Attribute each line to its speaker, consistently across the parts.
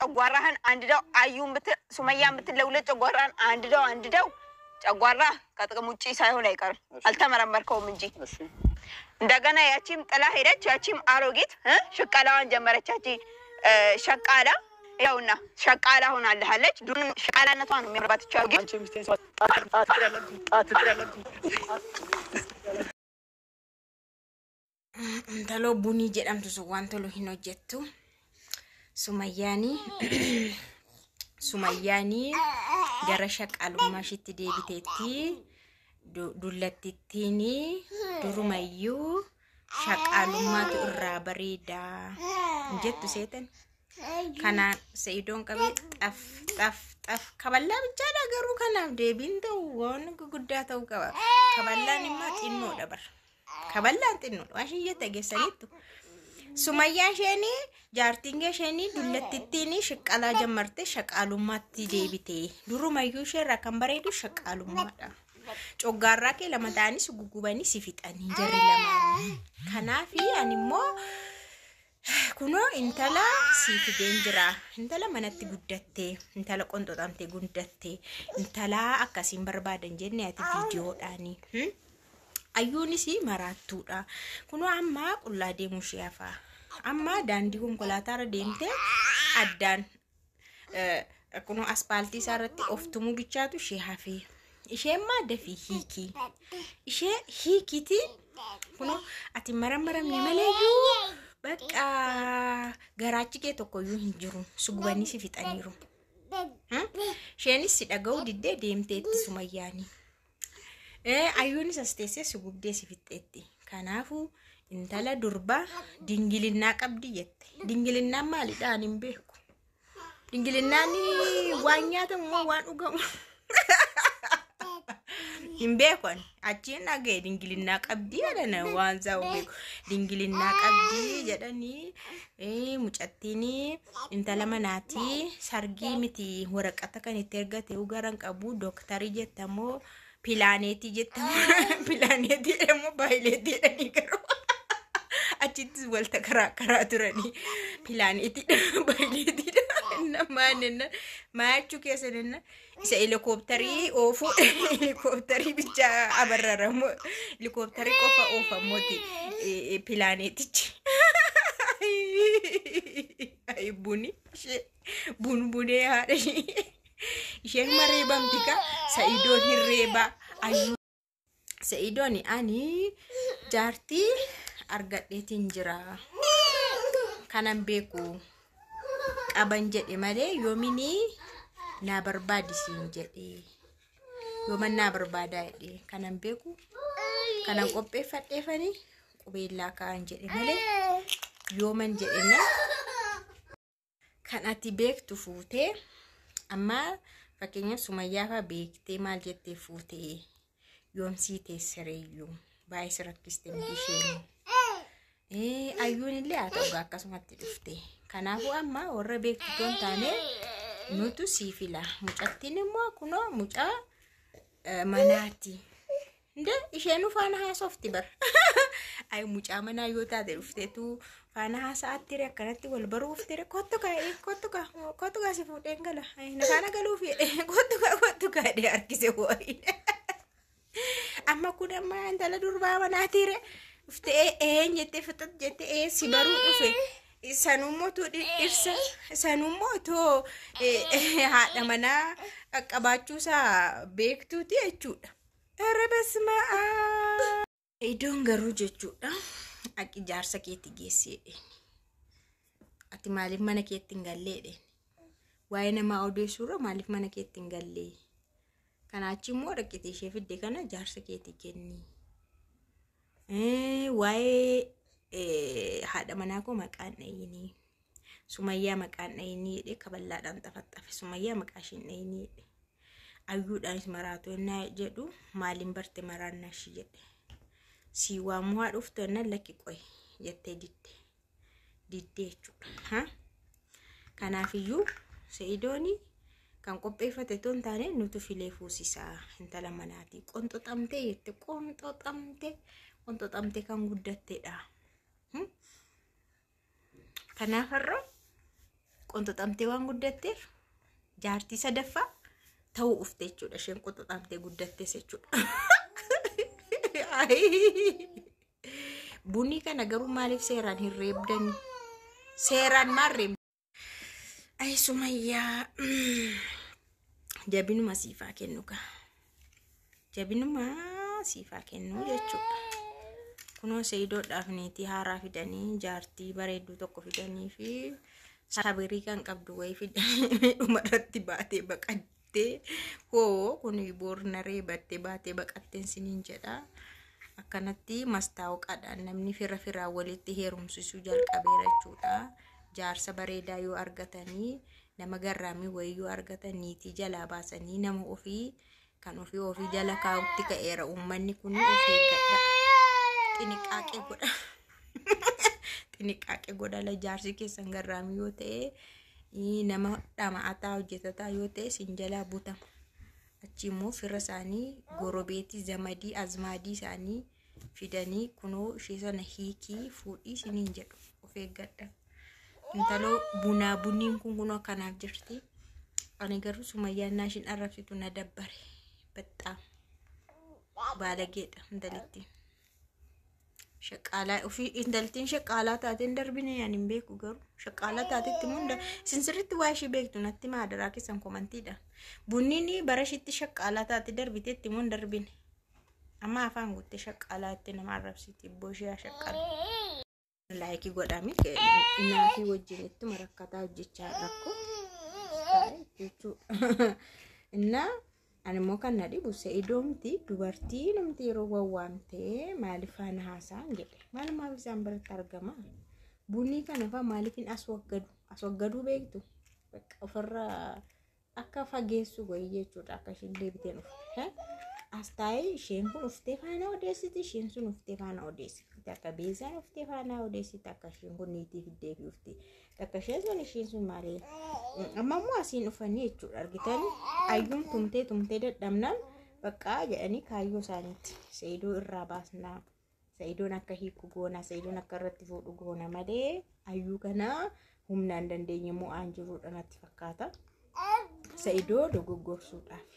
Speaker 1: ጨጓራህን አንድደው አዩን ብትል ሱመያን ብትል ለሁለት ጨጓራህን አንድደው አንድደው ጨጓራ ከጥቅም ውጪ ሳይሆን አይቀርም። አልተመረመርከውም እንጂ። እንደገና ያቺም ጥላ ሄደች። ያቺም አሮጊት ሽቀላዋን ጀመረች። ያቺ ሸቃላ ያውና ሸቃላ ሆናልሃለች። ዱን ሸቃላነቷ ነው የሚያምርባት። ይቻ
Speaker 2: Intaloo bunii jedhamtu sun waan tolu hin hojjettu. Sumayyaanii gara shaqaalummaa ishiitti deebiteetti. Dullattittiin durumayyuu shaqaalummaatu irraa bareedaa jettu seetan. Kanaan Sa'idoon qabee xaf xaf xaf kaballaa bichaadha garuu kanaaf deebiin ta'u waan guguddaa ta'uu qaba. Kaballaan immoo xinnoodha bara. Kaballaan xinnoodha waan isheen jette geessaniittu. Sumayyaa isheen jaartiin isheen dullattittiin shiqqalaa jammarte shaqaalummaatti deebite. Durumayyuu isheerraa kan bareedu shaqaalummaadha. Coggaarraa kee lama ta'anis gugubanii si fixanii jarri lamaanii. Kanaaf ani immoo kunoo intala sii fideen jira. Intala manatti guddatte, intala qonxoxamtee guddatte, intala akkasiin barbaadan jenne ati viidiyoodhaani. Ayyuunis maraattuudha. Kunoo amma qullaa deemuu ishee hafaa. Amma daandii konkolaataarra deemtee addaan kunoo aspaaltii isaarratti of tumuu bichaatu ishee hafee. Isheen maa dafii hiikii. Ishee hiikiiti kunoo ati marammaramne maleeyyuu bakka garaachi kee tokkoyyuu hin jiru. Sugubanii si fixaniiru. Isheenis si dhaga'uu diddee deemteetti sumayyaanii. Ayyuunis as teessee si gubdee si fixxeetti. Kanaafuu intala durbaa dingilinnaa qabdi jette. Dingilinnaan maalidha ani hin beeku. Dingilinnaan waan nyaatamu moo waan dhugamu? Hin beeku ani. Achiin dhaga'e dingilinnaa qabdi jedhan waan isaa hin beeku. Dingilinnaa qabdi jedhanii mucattiin intala manaati sargii miti waraqata kan itti ergate garan qabu dooktarii jettamoo pilaaneetii jettamoo pilaaneetii jedhamoo baayileetii jedhanii garuu achittis walta karaa karaa turanii pilaaneetiidha baayileetiidha namaan enna maachuu keessan enna isa helikoophtarii oofuu helikoophtarii bicha abarraramoo helikoophtarii qofa oofamooti pilaaneetichi. Ay buni ishee bun bunee haadha ishee isheen mareebamti ka Sa'idoon hin reebaa ayyuu Sa'idoon ani jaartii argadheetiin jira kanan beeku qaban jedhe malee yoominii naa barbaadisiin jedhe yooman naa barbaadaa jedhe kanan beeku kanan qopheeffadheefanii qubeellaa kaa'an jedhe malee yooman jedhenna kan ati beektu fuutee amma fakkeenyaaf sumayyaa fa'aa beektee maal jettee fuutee yoomsii teessireeyyuu baay'ee si rakkiste miti isheen. Ayyuun illee haa ta'u akkasumatti dhufte. Kanaafuu amma warra beektu hin taane nutu sii fila. Mucattiin immoo kunoo mucaa manaati. Inde isheen faana haasofti bara. Ay mucaa manaa yoo taate dhufteetu faana haasa'aatti ture akkanatti wal baruuf ture kottu kaa kottu kaa kottu kaa si fuudheen gala. Na faana galuuf jedhee kottu kaa kottu kaa jedhee harkise wayiin. Amma kun amma intala durbaa manaatiire dhuftee een jettee fixat jettee si baruu dhufe. Sanummoo tu dhirsa sanummoo too haadha manaa qaqqabaachuusaa beektuuti jechuudha. Ere basma Iddoon garuu jechuudha aqi jaarsa keetti geessi jedheen. Ati maaliif mana keetti hin gallee jedheen. Waa'ee namaa odeessuurra maaliif mana keetti hin gallee? Kanaachi immoo dhaqxee ishee fidde kana jaarsa keetti kenni. Waa'ee haadha manaa koo maqaan dhayinii. Sumayyaa maqaan dhayinii jedhee kaballaadhaan xafaxafe. Sumayyaa maqaa isheen dhayinii jedhe. Ayyuudhaanis maraatu ennaa jedhu maaliin barte maraannaa ishii jedhe. Sii waamuu haa dhuftu ennaan lakki qoy jettee didde. Diddee jechuudha. Kanaafiyyuu Sa'idooni kan qopheeffate otoo hin taane nutu filee fuusisaa intala manaati. Qonxoxamtee jette qonxoxamtee qonxoxamtee kan guddatteedha. Kanaaf har'a Qonxoxamtee waan guddatteef jaartii sadaffaa ta'uu ufte jechuudha. Isheen qonxoxamtee guddattes jechuudha. Bunni kana garuu maaliif seeraan hin reebdani? Seeraan maal reebdan? Ay Sumayyaa, jabinuma siifaa kennu kaa. Jabinuma siifaa kennu jechuudha. Kunoo Sa'idoodhaaf niitii haaraa fidanii, jaartii bareedduu tokko fidanii fi sabirii kan qabdu wayii fidanii dhumarratti baatee baqattee, hoo kun boorna reebattee baatee baqatteen siniin jedha. Akkanatti mastaawaqaadhaan namni fira firaa walitti heerumsiisuu jalqabeera jechuudha. Jaarsa bareedaa yoo argatanii, nama garraamii wayii yoo argatan, niitii jalaa baasanii nama ofii kan ofii ofii jala kaa'utti ka'eera. Uummanni kun of eeggadha. Xiniqaaqee godha. Xiniqaaqee godha. La jaarsi keessan garraamii yoo ta'e, nama dhama'ataa hojjetataa yoo ta'e, sin jalaa butama. Achi immoo fira isaanii, gorobeetii, zamadii, azmaadii isaanii fidanii kunoo ishee sana hiikii fuudhii siniin jedhu. Of eeggadha. Intaloo bunaa bunniin kun kunoo akkanaaf jirti. Ani garuu Sumayyaan naa ishiin arrabsitu na dabbare. Baxxaam. Baalageedha intalittiin. Shaqaalaa ofii intaltiin shaqaalaa taatee hin darbine, ani hin beeku garuu. Shaqaalaa taatetti immoo isin sirriitti waa ishee beektu natti maadaraa keessan komantiidha. Bunniin bara ishiitti shaqaalaa taatee darbiteetti immoo hin darbine. Amma afaan guuttee shaqaalaa itti nama arrabsiti, ibboo ishee shaqaala. Laayikii godhame naafii wajjin ittuma rakkataa hojjechaa rakkoo jechuudha. Innaa ani immoo kan na dhibu Sa'idoomti dubartii namti yeroo wawwaamtee maaliif faana haasa'an jedhe. Maalumaaf isaan biratti argama? Bunni kana fa'aa maaliif hin aswaggaduu? Aswaggaduu beektu? Bakka ofirraa akka fageessu wayii jechuudha, akka isheen deebiteen dhufte. As taa'ee isheen kun uftee faana odeessiti, isheen sun uftee faana odeessiti. Takka beezaan uftee faana odeessiti, akka isheen kun niitii fiddee fi ufti. Takka isheen sun maali? Amma immoo asiin dhufanii jechuudha, argitanii ayyuun tumtee tumtee dadhabnaan baqqaa jedhanii kaayyoo isaaniitti Sa'idoo irraa baasnaa. Sa'idoon akka hiiku goona, Sa'idoon akka irratti fuudhu goona malee ayyuu kana humnaan dandeenye mo'aan jiruudha natti fakkaata. Sa'idoo dogoggorsuudhaaf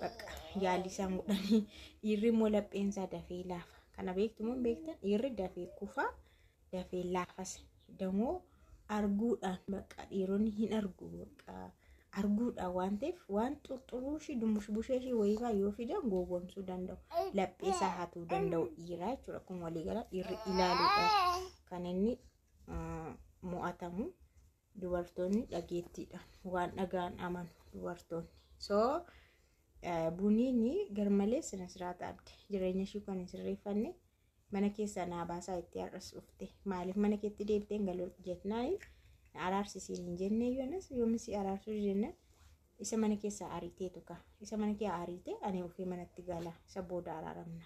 Speaker 2: bakka yaalii isaan godhanii, dhiirri immoo lapheensaa dafee laafa. Kana beektu moo hin beektan? Dhiirri dafee kufa, dafee laafas. Damoo arguudhaan bakka dhiironni hin argu, bakka arguudhaan waan ta'eef waan xurxuruu ishii dumbush bushee ishii wayiifaa yoo fidan gowwoomsuu danda'u. Laphee isaa hatuu danda'u dhiiraa jechuudha. Kun waliigala dhiirri ilaaluudhaan kan inni mo'atamu, dubartoonni dhageettiidhaan waan dhagaan amanu dubartoonni. So buniin garmalee sina siraata abde jireenya ishii kan hin sirreeffanne mana keessaa naa baasaa itti har'as dhufte. Maaliif mana keetti deebitee hin galu jennaan, na araarsisiin hin jenne, yoonas yoomis si araarsuu jennaan isa mana keessaa ariiteetu ka isa mana kee ariite, ani ofii manatti gala, isa booda araaramna.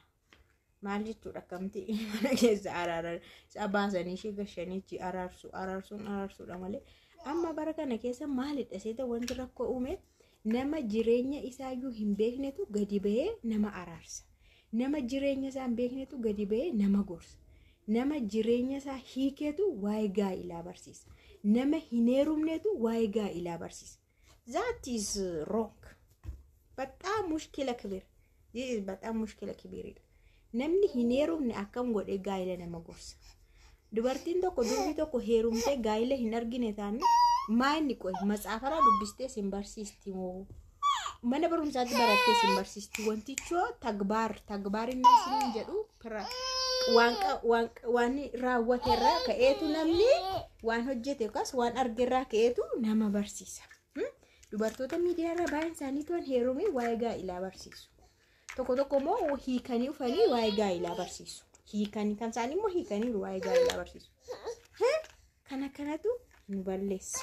Speaker 2: Maal jechuudha? Akkamti mana keessa araaran? Isa baasanii ishee gashanii achi araarsu, araarsuun araarsuudha malee amma bara kana keessa maalidha seeta wanti rakkoo uume? Nama jireenya isaayyuu hin beeknetu gadi bahee nama araarsa. Nama jireenya isaa hin beeknetu gadi bahee nama gorsa. Nama jireenya isaa hiikeetu waa'ee gaa'ilaa barsiisa. Nama hin heerumneetu waa'ee gaa'ilaa barsiisa. That is wrong. በጣም مشكلة كبير. This is በጣም مشكلة كبير. Namni hin heerumne akkam godhee gaa'ila nama gorsa? Dubartiin tokko, durbi tokko heerumtee gaa'ila hin argine taane maa inni qoy matsaafaraa dubbistee sin barsiisti moo mana barumsaatti barattee sin barsiisti? Wantichoo ተግባር ተግባር inni sin jedhu waan raawwaterraa ka'eetu, namni waan hojjete yookaas waan argerraa ka'eetu nama barsiisa. Dubartoota miidiyaarra baay'een isaanii toon heerume waa'ee gaa'ilaa barsiisu. Tokko tokko immoo hiikanii dhufanii waa'ee gaa'ilaa barsiisu. Hiikanii kan isaanii immoo hiikanii waa'ee gaa'ilaa barsiisu. Kana kanatu nu balleessa.